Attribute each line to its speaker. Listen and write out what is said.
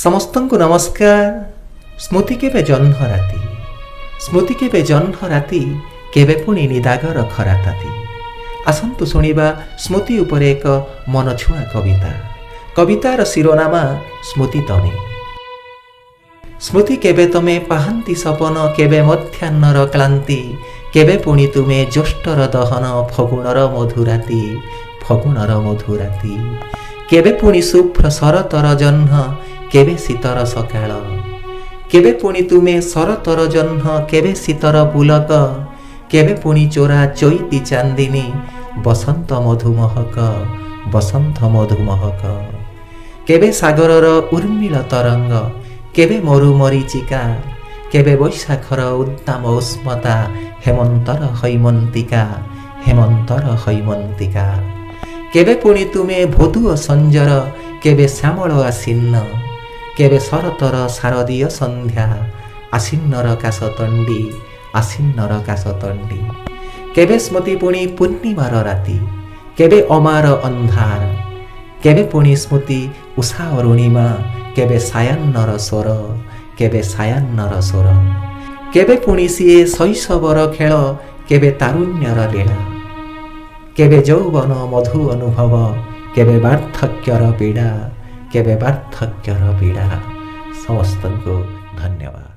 Speaker 1: ସମସ୍ତଙ୍କୁ ନମସ୍କାର। ସ୍ମୃତି କେବେ ଜହ୍ନ ରାତି, ସ୍ମୃତି କେବେ ଜହ୍ନ ରାତି, କେବେ ପୁଣି ନିଦାଗର ଖରା ତାତି। ଆସନ୍ତୁ ଶୁଣିବା ସ୍ମୃତି ଉପରେ ଏକ ମନଛୁଆଁ କବିତା। କବିତାର ଶିରୋନାମା ସ୍ମୃତି ତମେ। ସ୍ମୃତି କେବେ ତମେ ପାହାନ୍ତି ସପନ, କେବେ ମଧ୍ୟାହ୍ନର କ୍ଳାନ୍ତି, କେବେ ପୁଣି ତୁମେ ଜ୍ୟେଷ୍ଠର ଦହନ, ଫଗୁଣର ମଧୁରାତି, ଫଗୁଣର ମଧୁରାତି। କେବେ ପୁଣି ଶୁଭ୍ର ଶରତର ଜହ୍ନ, କେବେ ଶୀତର ସକାଳ, କେବେ ପୁଣି ତୁମେ ଶରତର ଜହ୍ନ, କେବେ ଶୀତର ପୁଲକ, କେବେ ପୁଣି ଚୋରା ଚୈତି ଚାନ୍ଦିନୀ, ବସନ୍ତ ମଧୁମହକ, ବସନ୍ତ ମଧୁମହକ। କେବେ ସାଗରର ଉର୍ମିଳ ତରଙ୍ଗ, କେବେ ମରୁ ମରିଚିକା, କେବେ ବୈଶାଖର ଉଦ୍ଦାମ ଉଷ୍ମତା, ହେମନ୍ତର হৈମନ୍ତିକା, ହେମନ୍ତର হৈମନ୍ତିକା। କେବେ ପୁଣି ତୁମେ ଭୋଦୁଅ ସଞ୍ଜର, କେବେ ଶ୍ୟାମଳ ଆସୀନ୍ନ, କେବେ ଶରତର ଶାରଦୀୟ ସନ୍ଧ୍ୟା, ଆସୀନ୍ନର କାଶତଣ୍ଡି, ଆସୀନ୍ନର କାଶତଣ୍ଡି। କେବେ ସ୍ମୃତି ପୁଣି ପୂର୍ଣ୍ଣିମାର ରାତି, କେବେ ଅମାର ଅନ୍ଧାର, କେବେ ପୁଣି ସ୍ମୃତି ଉଷା ଅରୁଣିମା, କେବେ ସାୟାହ୍ନର ସ୍ୱର, କେବେ ସାୟାହ୍ନର ସ୍ୱର। କେବେ ପୁଣି ସିଏ ଶୈଶବର ଖେଳ, କେବେ ତାରୁଣ୍ୟର ଲୀଳା, କେବେ ଯୌବନ ମଧୁ ଅନୁଭବ, କେବେ ବାର୍ଦ୍ଧକ୍ୟର ପୀଡ଼ା, କେବେ ବାର୍ଦ୍ଧକ୍ୟର ପୀଡ଼ା। ସମସ୍ତଙ୍କୁ ଧନ୍ୟବାଦ।